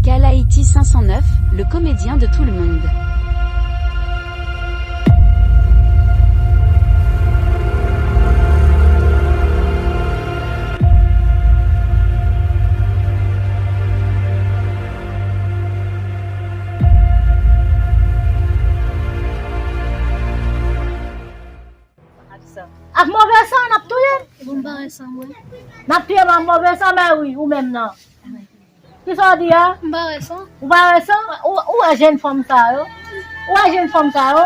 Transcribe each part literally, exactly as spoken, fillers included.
Kalaiti cinq cent neuf, le comédien de tout le monde. Ak move san, n ap touye. Bon, m pa wè san, mwen. N ap touye m ak move san, mè wi, ou menm nan. Kisa w di a? M pa wè san. Ou pa wè san? Ou, ou wè jenn fanm sa yo? Ou wè jenn fanm sa yo?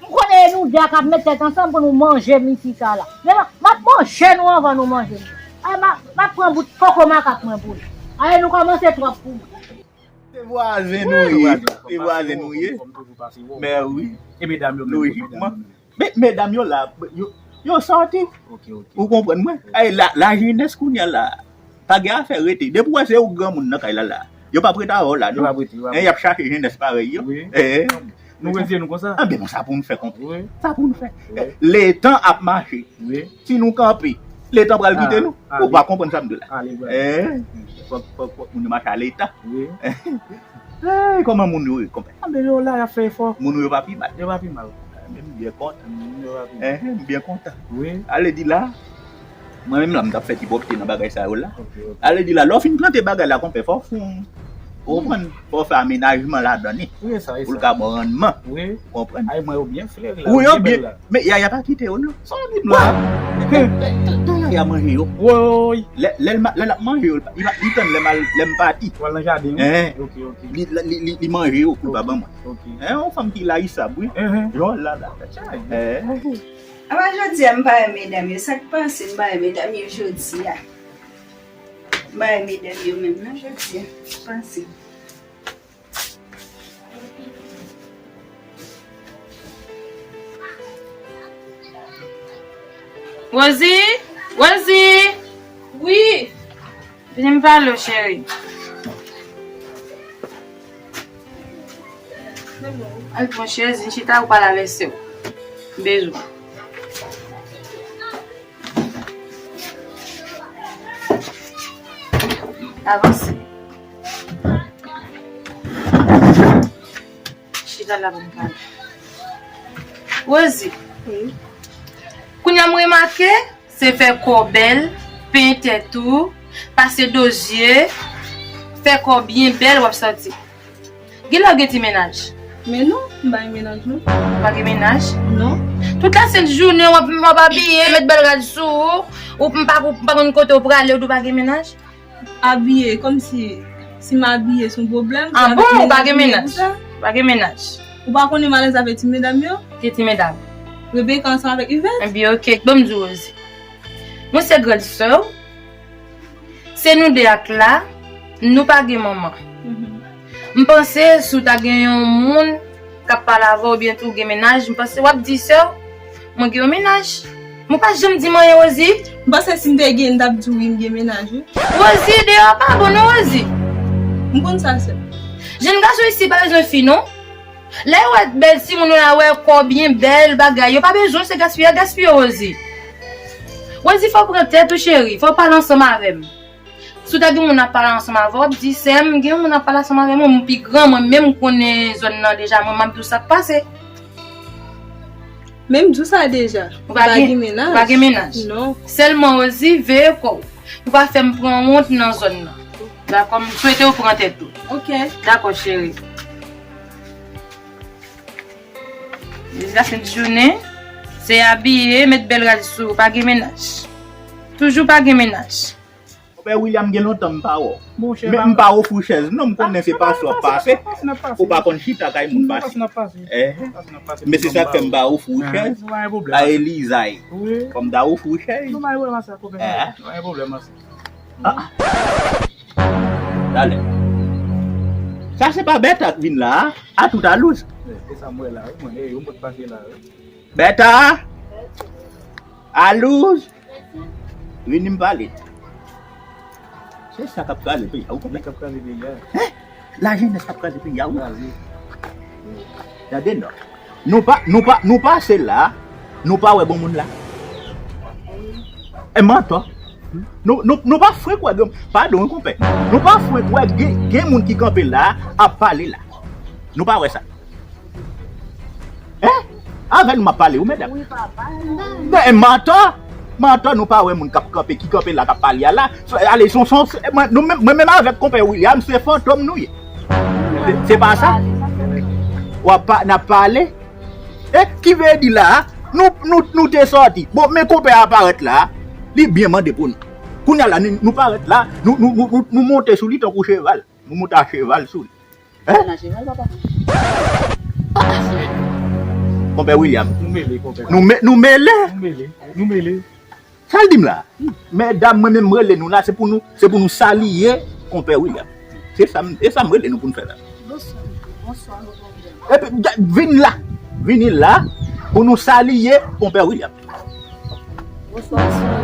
M konnen nou de a k ap met tèt ansanm pou nou manje m isi sa la. Men m, m ap manje nou anvan nou manje m. Ay, m a, m ap pran bout koko makak mwen pou nou. Ay, nou kòmanse twòp pou mwen. Se vwazen nou ye. Se vwazen nou ye. Mè wi. E medam yo menm, lojikman. Men medam yo la, yo, yo sòti. Ok, ok. Ou konprann mwen? Ay, la, lajenès kounye a la, pa gen afè rete. Depi w wè se ou granmoun nan kay la la, yo p ap rete avè w la, non? Yo p ap rete, yo p ap rete. Y ap chache jenès parèy yo. Wi. Eh. Nou retire nou konsa? Anben, bon, sa pou nou fè konpè. Wi. Sa pou nou fè. Wi. Eh, letan ap mache. Wi. Si nou kanpe, letan pral kite nou. Ou pa konprann sa m di w la. Eh. Fòk, fòk, fòk moun yo mache a letan. Wi. Ey, kòman moun yo ye, konpè? Anben, yo la, y ap fè efò. Moun yo pa pi mal. Yo pa pi mal. Men m byen kontan. Moun yo pa pi mal. Eh, m byen kontan. Wi. Ale di la, mwen menm la, m t ap fè ti pwòpte nan bagay sa yo la. Ok, ok. Ale di la, lè w fin plante bagay la, konpè, fò w fè yon, ou konprann, fò w fè amenajman ladan li. Wi, sa, wi, pou l ka bon rannman. Wi. Ou konprann? Ay, mwen yo byen fleri la. Wi, yo byen. Men yaya pa kite yo, non. Sa w di m la? Tan yaya manje yo. Woy. Lè, lè l ma-, lè l ap manje yo, li pa, li tann lè m al, lè m pati. Ou al nan jaden, wi? Enhen. Ok, ok. Li, li, li, li manje yo pou l pa ban mwen. Ok. Enhen, yon fanm ki layisab, wi. Enhen. Jan l la, la. Enhen. Apa jodi a m pa wè medam yo. Sa k pase m pa wè medam yo jodi a? M pa wè medam yo menm, non, jodi a. Sa k pase? Rosie, Rosie. Wi. Vini m pale w, cheri. Al pran chèz, vin chita, ou pale avè sè w. M bezwen w. Avanse. Chita la pou m pale. Rosie. Wi. Kounye a m remake, se fè kò w bèl, penyen tèt ou, pase do zye, fè kò w byen bèl, w ap santi. Genlè w gen ti mennaj. Men non, m pa gen mennaj, non. Ou pa gen mennaj? Non. Tout la sent jounen, w ap, w ap abiye, met bèl rad sou ou, ou m pa, m pa konn kote w prale, ou di w pa gen mennaj? Abiye, kòmsi, si m abiye, se yon pwoblèm. Ah bon, ou pa gen mennaj? Ou pa gen mennaj? Ou pa konnen m alèz avèk ti medam yo? Ki ti medam? Rebecca ansanm avèk Yvette. Ebyen, ok, ban m di w, Rosie. Mwen se grann sè w. Se nou de ak la, nou pa gen manman. Mhm. M panse si w ta gen yon moun k ap pale avè w oubyen tou w gen mennaj, m panse w ap di sè w, mwen gen yon mennaj. Mwen pa janm di m anyen, Rosie. M panse si m te gen, m t ap di w wi, m gen mennaj, wi. Rosie, deyò pa bon non, Rosie. M konn sa, sè. Jèn gason isi pa bezwen fi, non. Lè yo wè bèl timoun yo la, wè kò byen bèl, bagay, yo pa bezwen w, se gaspiye, gaspiye, Rosie. Rosie, fò w pran tèt ou, cheri, fò w pale ansanm avè m. Si w ta gen moun ap pale ansanm avè w, w ap di, sè m, gen yon moun ap pale ansanm avè mwen, m pi gran, mwen menm m konnen zòn nan deja, mwen m ap di w sa k pase. Men m di w sa deja. Ou pa gen, ou pa gen mennaj? Non. Sèlman, Rosie, veye kò w. Pou pa fè m pran wont nan zòn nan. Dakò, m swete w pran tèt ou. Ok. Dakò, cheri. Jiska sent jounen, se abiye, met bèl rad sou ou, pa gen mennaj. Toujou pa gen mennaj. Monchè William, gen lontan m pa wè w. Men m pa ofri w chèz, non, m konnen se pase w ap pase. Ou pa konn chita kay moun pase. Eh, men se sa k fè m pa ofri w chèz. A Elizay. Fò m ta ofri w chèz. Ah, ah. Talè. Sa se pa Bèta k vin la a? A tout alouz. Bèta! Alouz! Vini m pale. Se sa k ap kraze peyi a, ou konprann? K ap kraze peyi a. Hein? Lajenès k ap kraze peyi a, wi. Kraze. Tande non. Nou pa, nou pa, nou pase la, nou pa wè bon moun la. E mantò. Nou, nou, nou pa fwenk wè gen, padon, wi, konpè. Nou pa fwenk wè gen, gen moun ki kanpe la, ap pale la. Nou pa wè sa. Hein? Avè nou m ap pale, wi, medam. Wi, papa. Men, mantò, mantò, nou pa wè moun k ap kanpe, ki kanpe la, k ap pale a la. So, ale, son, son, se, mwen, nou menm, mwen menm avèk konpè William, se fantom nou ye. Se, se pa sa? W ap pa, n ap pale? E, ki vle di la, nou, nou, nou te sòti. Bon, men konpè a parèt la, li byen mande pou nou. Kounye a la, nou, nou parèt la, nou, nou, nou, nou, nou monte sou li tankou cheval. Nou monte a cheval sou li. Hein? Nan cheval, papa. Konpè William. Nou mele, konpè. Nou me-, nou mele. Nou mele. Nou mele. Sa l di m la? Medam, mwen menm m rele nou la, se pou nou, se pou nou salye konpè William. Se sa m, e sa m rele nou pou n fè la. Bonswa, bonswa, konpè William. Epi, vin la. Vini la pou nou salye konpè William. Bonswa, bonswa.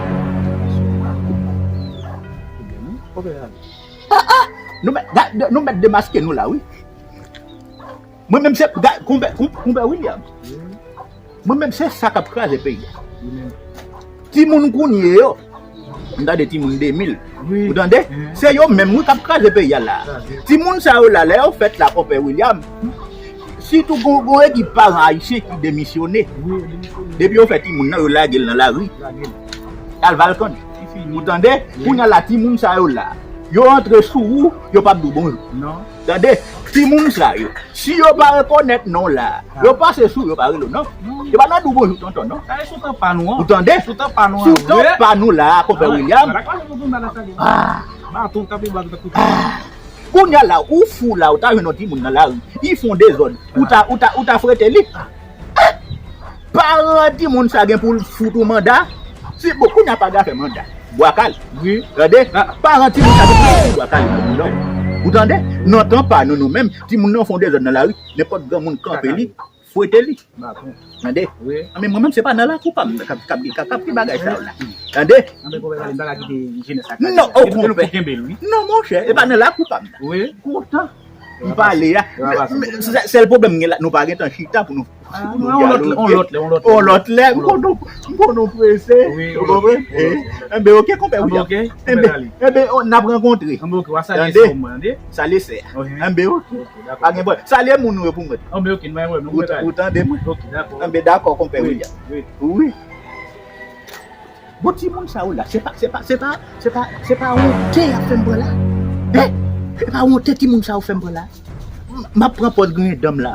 Konpè William. Ah, ah! Nou mèt, ga-, nou mèt demaske nou la, wi. Mwen menm se, ga-, konpè, konpè, konpè William. Mwen menm se sa k ap kraze peyi a. Timoun kounye yo, m tande timoun de mil. Ou tande? Se yo menm, wi, k ap kraze peyi a la. Timoun sa yo la, lè yo fèt la, konpè William, sitou gon, gon ekip paran ayisyen ki demisyone. Depi yo fè timoun nan, yo lage l nan lari. Al valkande. Ou tande? Kounye a la, timoun sa yo la, yo antre sou ou, yo p ap di w bonjou. Tande? Timoun sa yo, si yo pa rekonèt non la, yo pase sou, yo pa rele w non. Yo pa nan di w bonjou, tonton, non. Ou tande? Sou tan pa nou la, konpè William. Ah. Kounye a la, ou fou la, ou ta jwenn yon timoun nan lari, li fè yon dezòd, ou ta, ou ta, ou ta frete li. Paran timoun sa gen pou l fout ou manda. Si, bon, kounye a pa gen afè manda. Bwa kale. Wi. Tande? Paran timoun sa gen pou l fout bwa kale nan bouda w. Ou tande? Nan tan pa nou, nou menm, timoun nan fè yon dezòd nan lari, nenpòt granmoun kanpe li, fwete li. Tande? Wi. Men mwen menm, se pa nan lakou pa m k ap, k ap, k ap, k ap gen bagay sa yo la. Tande? Non, okontrè. Non, monchè, e pa nan lakou pa m. Wi. Kontan. M pale a. Sèl pwoblèm m gen la, nou pa gen tan chita pou nou, pou nou dyaloge. On lòt lè, on lòt lè. On lòt lè, m konn nou, m konn nou prese. Ou konprann? Enben, oke, konpè William. Enben, enben, n ap rankontre. Tande? Salye sè a. Enben, oke. Pa gen pwoblèm. Salye moun ou yo pou mwen. Ou tande mwen? Enben, dakò, konpè William. Wi. Bon, timoun sa yo la, se pa, se pa, se pa, se pa, se pa wonte y ap fè m pran la. Hein? Se pa wonte timoun sa yo fè m pran la. M, m ap pran pòz griyen dan m la.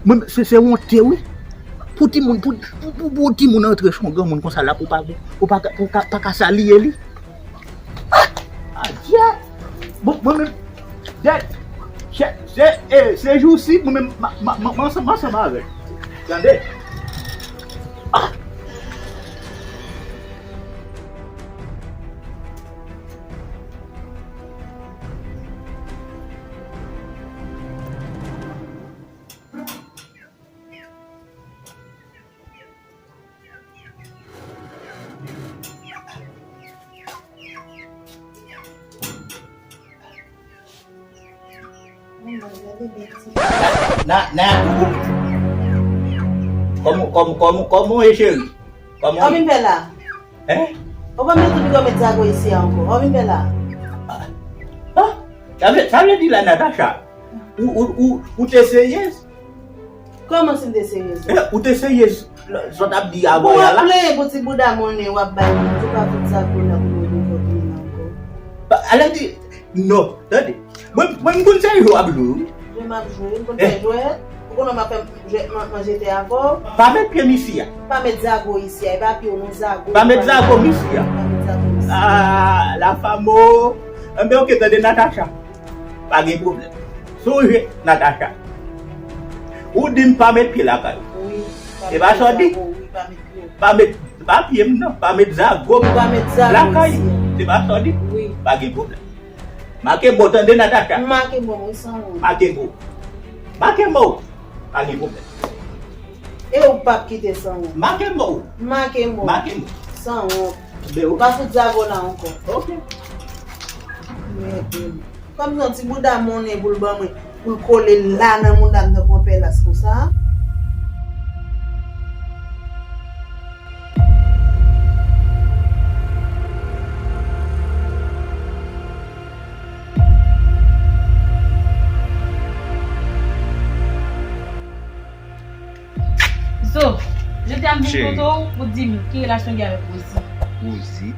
Mwen, se, se wonte, wi. Pou timoun, pou, pou, pou, pou timoun antre sou yon granmoun konsa la, pou pa, pou pa, pou ka, pa ka salye li. Ah! Adye! Bon, mwen menm, dèt, se, se, e, se jousi, mwen menm, m, m, m, m ansanm, m ansanm avè l. Tande? Ah! Na, na, kòman, kòman, kòman, kòman w ye, cheri? Kòman w ye? Sa w vin fè la? Hein? Ou pa mete tou piga w met zago isi a ankò. Sa w vin fè la? Ah, ah, sa vle, sa vle di la, Natacha, ou, ou, ou, ou te serye? Kòman si m te serye? Eh, ou te serye, sa w t ap di avè a la? Ou ap plenyen pou ti bouda monnen w ap bay moun, ou pa fout zago la pou nou vin kontinye la ankò. Alè di, non, tande. Mwen, mwen, m konn se jwe w ap jwe, wi. Jwe m ap jwe, m konn fè jwèt. Ou konnen m ap fè jwèt, man-, manje tè avè w. Pa met pye m isi a. Pa met zago isi a, e pa pye w non, zago. Pa met zago m isi a. Pa met zago isi a. Ah, la famo. Enben, oke, tande, Natacha. Pa gen pwoblèm. Sonje, Natacha. Ou di m pa met pye lakay ou. Wi, pa met zago, wi, pa met pye. Pa met, pa pye m non, pa met zago m lakay ou. Se pa sa w di? Wi. Pa gen pwoblèm. Make mo, tande, Natacha. Make mo, wi, san wont. Make mo. Make mo. Pa gen pwoblèm. E ou p ap kite san wont. Make mo. Make mo. Make mo. San wont. Be ou. Pa fout zago la ankò. Oke. Mèd. Kòm se yon ti bouda monnen pou l ban mwen, pou l kole la nan mouda m nan pran pèlas konsa. So, jodi a m vin kote w pou di m ki relasyon w gen avèk Rosie. Rosie?